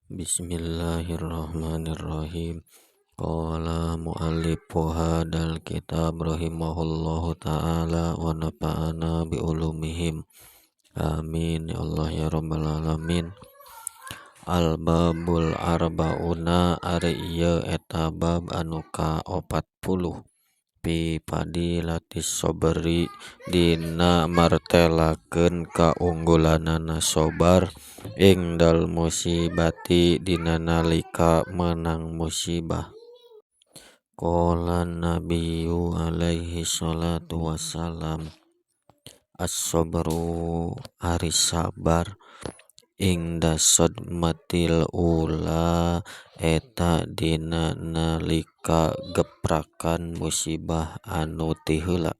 Bismillahirrahmanirrahim. Qala muallifu hadal kitab rahimahullahu ta'ala wa nafa'ana bi ulumihim. Amin ya Allah ya rabbal alamin. Al babul arbauna ari ieu eta bab anu ka 40 fi fadilatis sabri dina martelakeun kaunggulanana sabar indal musibati dina nalika meunang musibah. Qala nabiyyu alaihi salatu wassalam as-sabru ari sabar ingda sadmatil ula eta dina nalika geprakan musibah anu ti heula.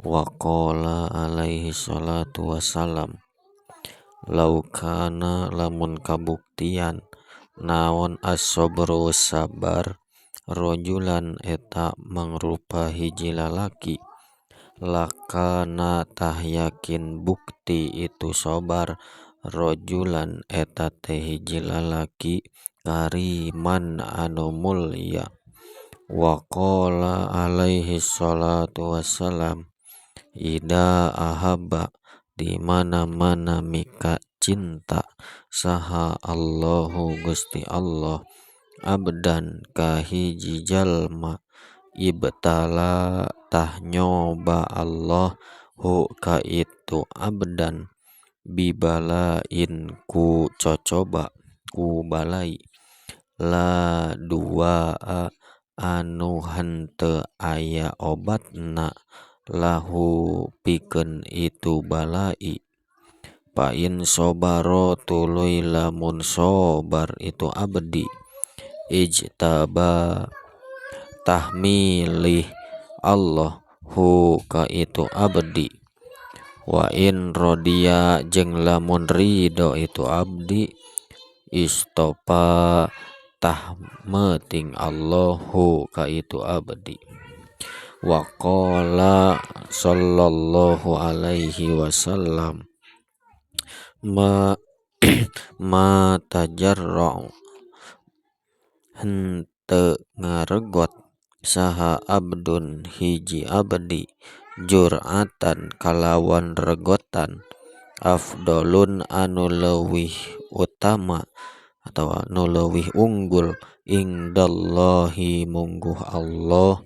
Wa qala alaihi salatu wassalam law kana lamun kabuktian naon as-sabru sabar rajulan eta mangrupa hiji lalaki lakana tah yakin bukti itu sabar rajulan eta teh hiji lalaki kariman anu mulya. Wa qala alaihi salatu wassalam idza ahabba di mana-mana mika cinta saha Allahu Gusti Allah abdan ka hiji jalma ibtala tah nyoba Allah hu ka itu abdan bibalain ku cocoba ku balai la dua anu henteu aya obatna lahu pikeun itu balai fa in sabara tuluy lamun sabar itu abdi ijtaba tah milih Allah hu ka itu abdi wa in rodiya jeung lamun ridho itu abdi istofa tah meuting Allahu ka itu abdi. Wa qala sallallahu alaihi wasallam ma ma tajarra henteu ngaregot saha abdun hiji abdi jur'atan kalawan regotan afdolun anu leuwih utama atawa anu leuwih unggul indallahi mungguh Allah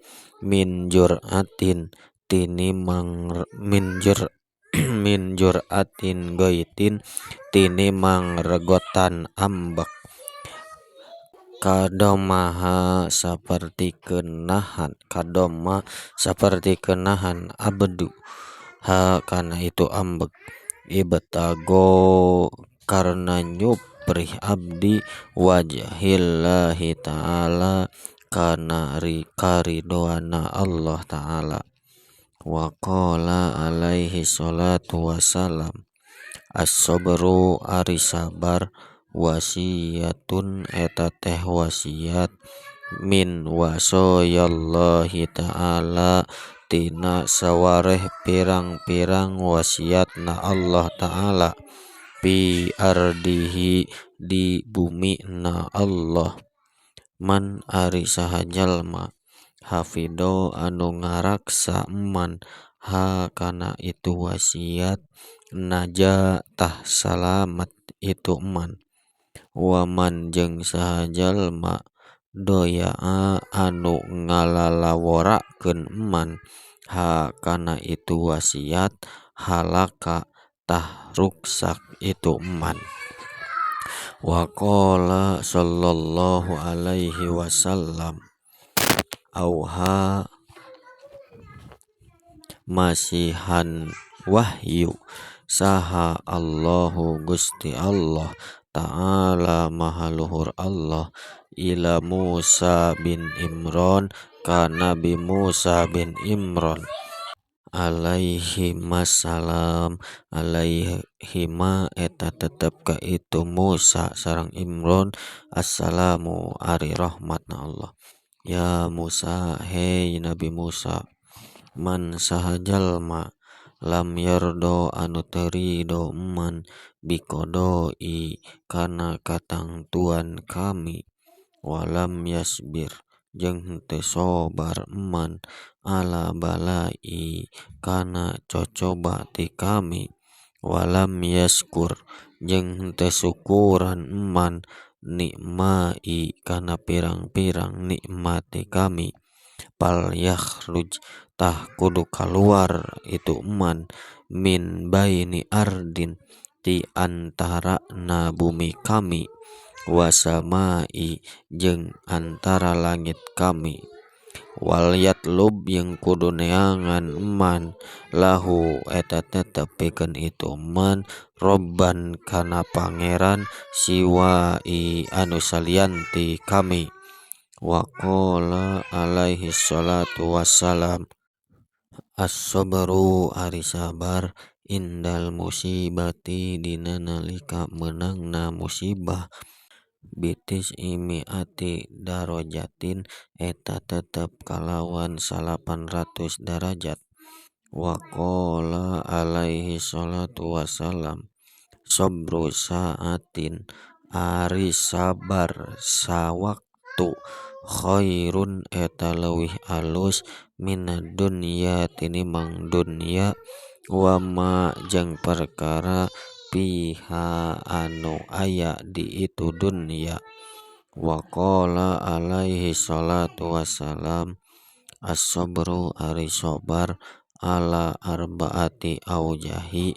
min jur'atin tinimang min jur'atin gaitin tinimang regotan ambek kadomaha saperti keunahan kadoma saperti keunahan abdu ha kana itu ambek ibtago karena nyuprih abdi wajhillahi ta'ala kana karidoana Allah ta'ala. Wa qala alaihi salatu wassalam as-sabru ari sabar wasiyatun eta teh wasiat min wasoyallahi ta'ala tina sawareh pirang-pirang wasiatna Allah ta'ala fi ardihi di bumi na Allah. Man ari saha jalma hafido anu ngaraksa man ha kana itu wasiat naja tah salamet itu man. Waman jeung saha jalma doyaa anu ngalalaworakeun man ha kana itu wasiat halaka tah ruksak itu man. Wa qala sallallahu alaihi wasallam auha masihan wahyu saha Allahu Gusti Allah ta'ala maha luhur Allah ila Musa bin Imran ka Nabi Musa bin Imran alaihi masalam alaihima eta tetep ka itu Musa sareng Imran assalamu ari rahmatna Allah. Ya Musa hei Nabi Musa man saha jalma Lam yardo anu teu ridho man biqodoi kana katangtuan kami walam yasbir jeung henteu sabar man ala balai kana cocoba ti kami walam yaskur jeung henteu syukuran man nikmai kana pirang-pirang nikmat ti kami pal yakhruj tah kudu kaluar itu man min baini ardin ti antara na bumi kami wasamai jeung antara langit kami wal yatlub jeung kudu neangan man lahu eta tetep pikeun itu man robban kana pangeran siwai anu salian ti kami. Wa qala alaihi salatu wassalam as-sabru ari sabar indal musibati dina nalika meunangna musibah bitis imiati darajatin eta tetep kalawan 900 darajat. Wa qala alaihi salatu wassalam sabru saatin ari sabar sawaktu khairun eta leuwih alus minad dunya tinimbang dunya wa ma jeung perkara piha anu aya di itu dunya. Wa qala alaihi salatu wassalam as-sabru ari sabar ala arbaati aujahi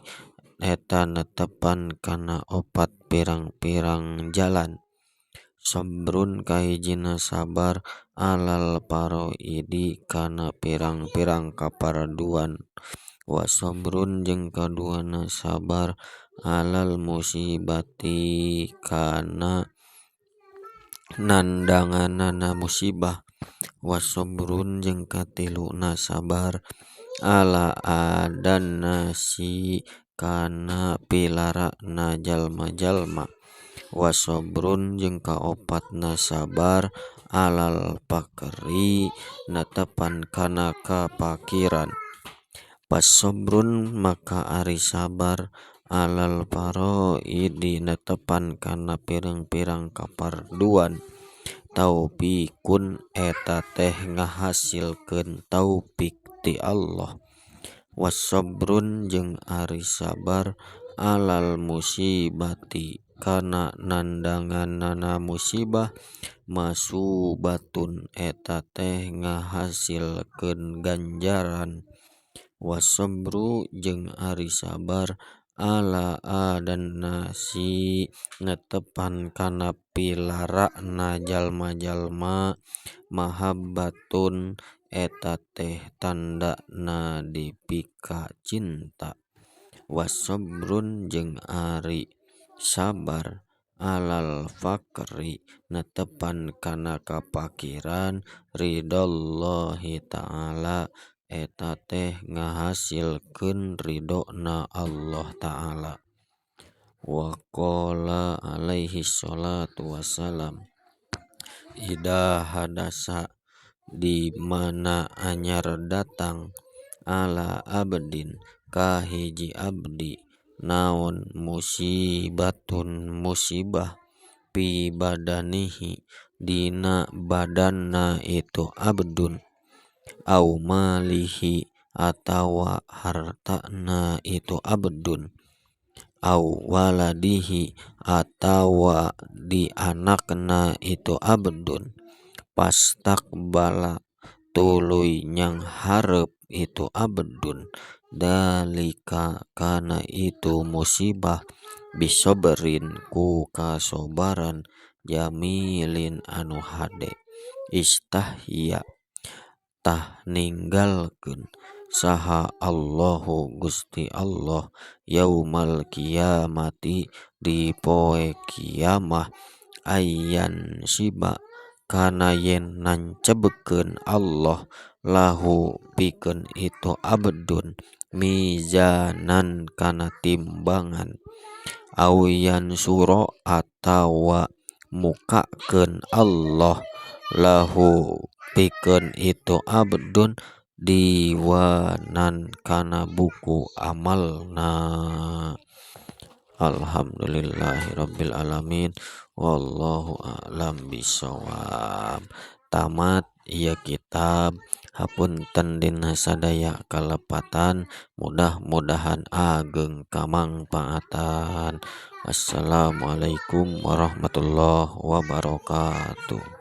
eta netepan kana opat pirang-pirang jalan. Sabrun kahijina sabar alal faraidi kana pirang-pirang kaparduan wa sabrun jeung kaduana sabar alal musibati kana nandanganana musibah wa sabrun jeung katiluna sabar ala adannasi kana pilarana jalma-jalma wa sabrun jeung kaopatna sabar alal fakri netepan kana kapakiran. Pasobrun maka ari sabar alal faraidi netepan kana pirang-pirang kaparduan taufikun eta teh ngahasilkeun taufik ti Allah. Wasabrun jeung ari sabar alal musibati kana nandanganana musibah masubatun eta teh ngahasilkeun ganjaran. Wasabru jeung ari sabar ala adannasi netepan kana pilarana jalma-jalma mahabbatun eta teh tandana dipika cinta. Wasabrun jeung ari sabar alal fakri netepan kana kapakiran ridallahi ta'ala eta teh ngahasilkeun ridona Allah ta'ala. Wa qala alaihi salatu wassalam ida hadasa di mana anyar datang ala abdin ka hiji abdi naon musibatun musibah fi badanihi dina badanna itu abdun au malihi atawa hartana itu abdun au waladihi atawa di anakna itu abdun pastaqbala tuluy nyanghareup itu abdun dalika kana itu musibah bisobrin ku kasobaran jamilin anu hade istahya tah ninggalkeun saha Allahu Gusti Allah yaumal kiamati di poe kiamah ayyan siba kana yen nancebkeun Allah lahu pikeun itu abdun mizanan kana timbangan au yansura atawa mukakeun Allah lahu pikeun itu abdun Diwanan kana buku amalna. Alhamdulillahirabbil alamin wallahu a'lam bishawab. Tamat ieu kitab, hapunten dina sadaya kalepatan, mudah-mudahan ageng kamangpaatan. Assalamualaikum warahmatullahi wabarakatuh.